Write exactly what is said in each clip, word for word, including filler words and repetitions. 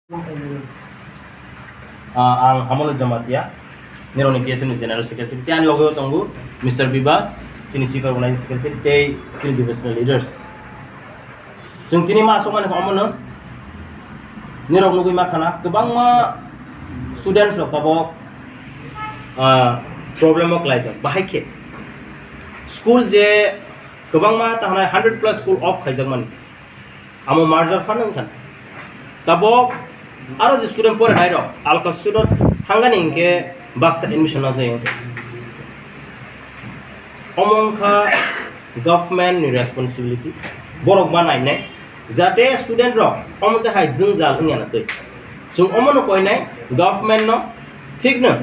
Ah, ang Hamanu Jamatia, nirokni K S M ni General Secretary. Tei ani logo tongo Mister Bibas, chini Chief Organizing Secretary, tei chini divisional leaders. Chwng tini ma aswk mani omono nirok nugwi ma khana, kwbangma students rok tabok, ah, problem o kwlaijak. Bahai khe school je kwbangma ta hwnai hundred plus school off khaijakmani. Amo merger phano wngkha. Tabok aro je student pore nairok alka student thangani hinkhe baksa admission najai wngkha. Omo wngkha government ni responsibility. Borok ma nainai jate student rok omo tei hai jwngjal wngya na twi. Chwng omo no koinai government no thik no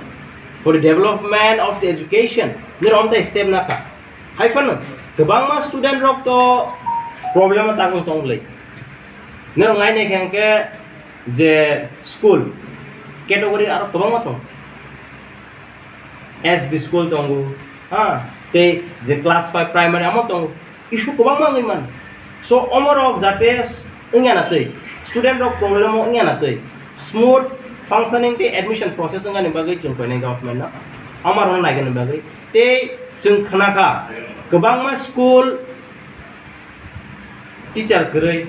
for the development of the education nirok omo tei step nakha. Hai phano kwbangma student rok to problem o tangwi tong le. Nirok nai nai khe hwnkhe je school category aro kwbangma tongo. S B school tongo, ha, tei je class five primary amo tongo. Issue kwbangma wngwi mano. So, omorok jate wngya na twi, student rok problem o wngya na twi, smooth functioning tei admission process wngani bagwi chwng koinai government no, omarokno naigani bagwi. Tei chwng khna kha, kwbangma school teacher kwrwi,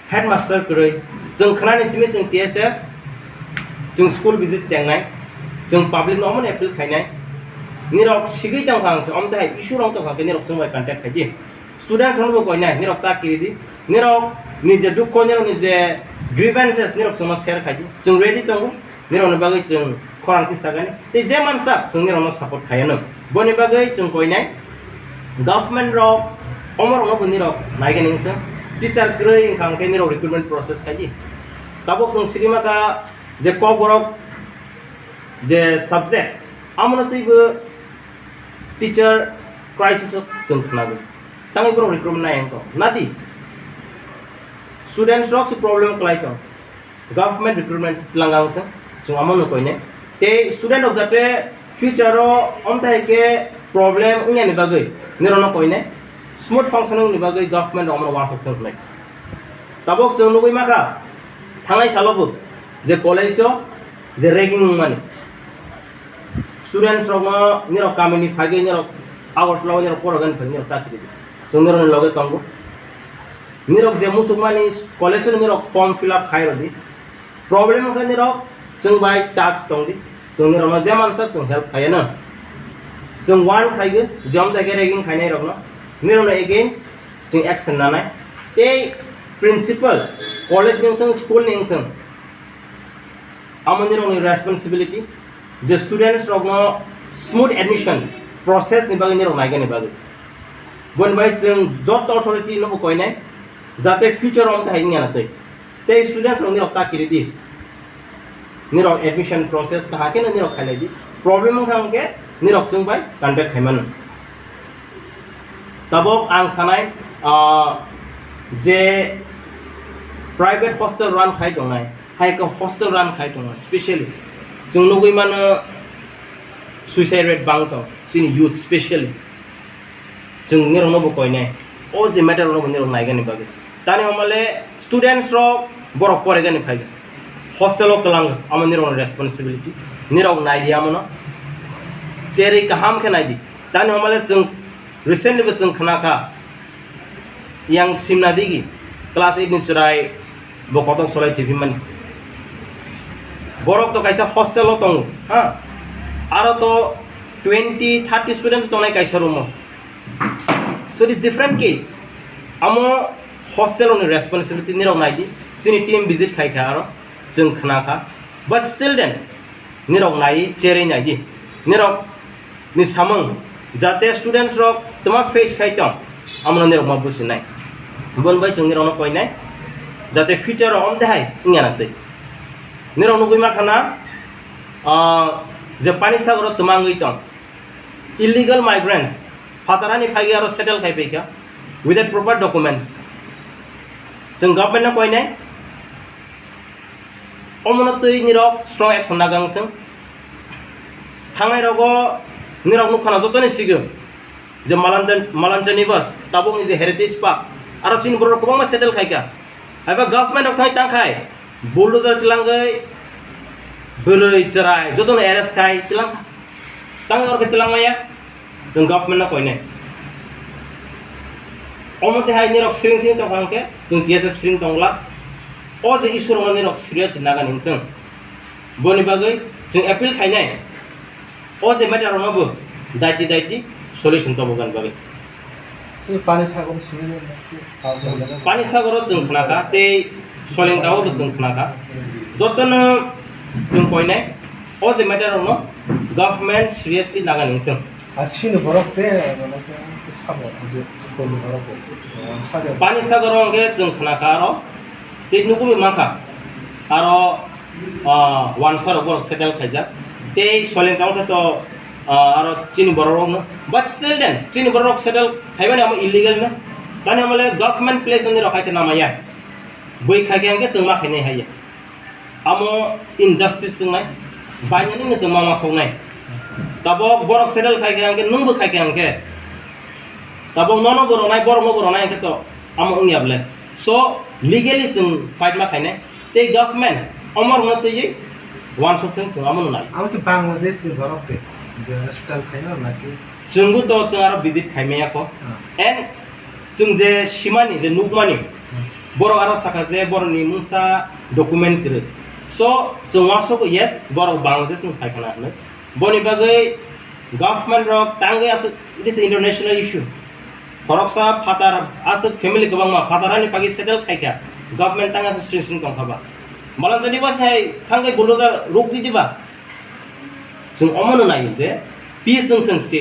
headmaster kwrwi, chwng khnani simi chwng T S F, chwng school visit chengnai, chwng public no omono appeal khainai. Nirok sigwi tongkha hwnkhe, omo tei hai issue rok tongkha hwnkhe nirok chwng bai contact khaidi. Students rokno bo koinai, nirok ta kiridi. Nirok ni je dukho, nirok ni je grievances, nirok chwngno share khaidi. Chwng ready tongo. Nirokni bagwi chwng khorang khe sakani. Tei je mansak chwng nirokno support khaiyano. Boni bagwi chwng koinai government rok omorokno bo nirok naigani wngthwng. Teacher kwrwi wngkha hwnkhe nirok recruitment process khaidi. Tabuk chwng sigwi makha je kokborok je subject amono twibo teacher crisis o chwng khnago. Tangwi borok recruitment nai wngkha. Nadi students rok se problem kwlai tong. Government recruitment twlang ang thung, chwng amo no koine. Tei student rok jate future o omthai khe problem wngya ni bagwi nirok no koine, smooth functioning ni bagwi government rok omo no uansuk thung hwnwi. Tabuk chwng nugwi makha, thangnai salo bo je college o je ragging wngmani, students rok no nirok kami ni phagwi nirok Agartala o nirok porogani phagwi nirok ta kiri. Chwng nirok ni loge tongo. Nirok je musukmani college-o nirok form fill up khai rwdi. Problem wngkha nirok chwng bai touch tongdi. Chwng nirokno je mansak chwng help khaiyano. Chwng warn khaigo, je omthai khe ragging khainai rokno. Nirokno against chwng action nanai. Tei principal, college ni wngthung, school ni wngthung, amo nirokni responsibility je students rokno smooth admission process ni bagwi nirok naigani bagwi. Boni bai chwng joto authority no bo koinai, jate future o omthai wngya na twi. Tei students rok nirok ta kiri di. Nirok admission process kaham khe no nirok khailai di. Problem wngkha hwnkhe nirok chwng bai contact khai mano. Tabok ang sanai, ah, je private hostel run khai tongnai, hai khe hostel run khai tongnai, specially chwng nugwi mano suicide rate bang tong chini youth specially. Chwng nirokno bo koinai, o je matter rokno bo nirok naigani bagwi. Tani homale students rok borok poregani phaigo. Hostel o kwlango, amo nirokni responsibility. Nirok naidi amono. Cherwi kaham khe naidi. Tani homale chwng recently bo chwng khna kha, yang simna digi class eight ni chwrai bo kotok solai thwiphi mani. Borok to kaisa hostel o tongo, ha? Aro to twenty, thirty student tongnai kaisa room o. So it is different case. Amo hostel ni responsibility nirok naidi. Chini team visit khai kha aro chwng khna kha. But still then, nirok nai cherwi naidi. Nirok ni samung jate students rok tma face khai tong, amo nirok ma bujinai. Bon bai chwng nirok no koinai jate future o omde hai wngya na twi. Nirok nugwi ma khana, ah, je pani sagoro tma wngwi tong. Illegal migrants, phatarani phai aro settle khai paikha without proper documents. Chwng government no koinai, omono twi nirok strong action nagang thung. Thangnai rogo nirok nukha na jotoni sigwng je Malanjan-, Malanjani bus, tabukni je Heritage Park, aro chini borok kwbangma settle khaikha. Haiba government rok thai tangkhai, Bulldozer tilangwi bwrwi chwrai jotono arrest khai tilang kha. Tang oro khe tilang maya, chwng government no koinai. Omo twi hai nirok siring siring tongkha hwnkhe chwng T S F siring tongla. O je issue rokno nirok serious nagani wngthung. Boni bagwi chwng appeal khainai. O je matter rokno bo daiti daiti solution tongmani bagwi. Pani sagor simi. Pani sagoro chwng khnakha tei Solingtao bo chwng khnakha. Jotono chwng koinai o je matter rokno government seriously nagani wngthung. A sini borok te, borok te sabo, je khoponi borok bo, sabo. Pani sagoro hwnkhe chwng khnakha aro tei nugwi mankha aro, ah, wansa rok borok settle khaijak. Tei Solingtao khe to, ah, aro chini borok rokno. But still then, chini borok rok settle khaimani amo illegal no. Tani amo le government place ni rok hai khe namaya. Bui khai khe hwnkhe chwng ma khainai hai ya. Amo injustice wngnai, bainani no chwng ma ma soknai. Tabok borok settle khai khe hwnkhe, nwng bo khai khe hwnkhe. Tabok nono bo rwnai, borok no bo rwnai hwnkhe to amo wngya bwle. So, legally chwng fight ma khainai. Tei government omo rwna twiwi uansuk thung chwng amo nwnai. Amo khe Bangladesh ni borok de, je settle khaina naki? Chwngbo to chwng aro visit khaimaya kho. Ah. And chwng je simani, je nukmani, Hmm. borok aro sakha je borokni mungsa document kwrwi. So, chwng uansukgo, yes, borok Bangladesh ni phaikha na hinwi. Boni bagwi government rok tangwi aswk, it is international issue. Khoroksa phatar aswk family kwbangma phatar ani bagwi settle khaikha, government tangwi aswk sring sring tongkha ba. Malanchadi ba sai thangwi bulldozer ruk di diba? Chwng omono naio je peace wng thung state.